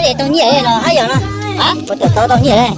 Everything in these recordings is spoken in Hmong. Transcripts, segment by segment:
Tau nyiaj los hab yog no, puas tau tau nyiaj?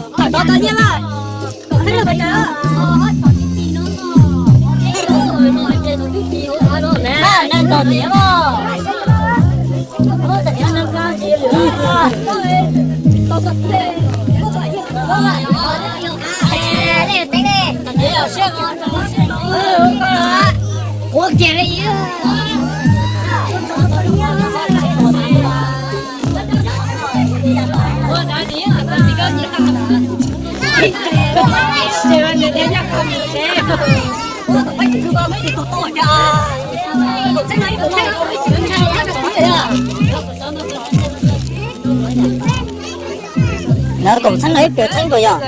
Na koom txheeb no ib pliag txheeb puas yog?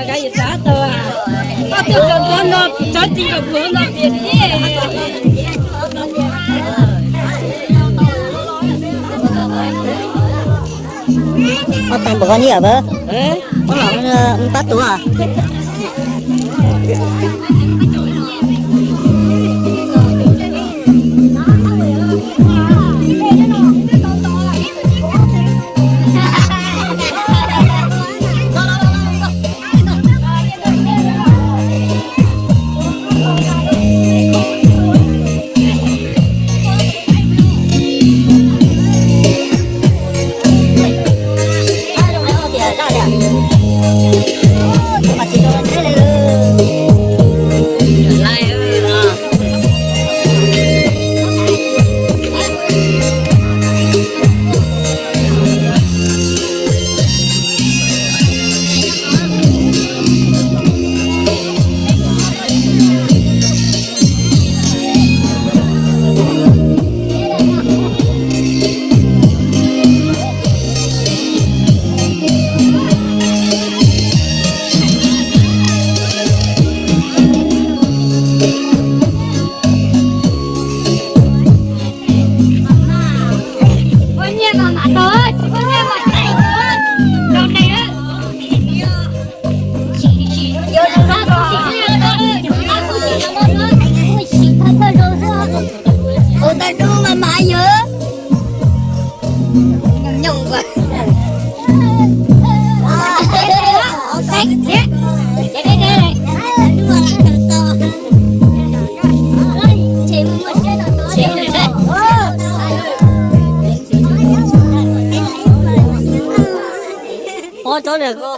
Ob tag npaum ko nyiaj pab tuag. Ua tau dub mas mas yog nyob. Ua tau niam ko.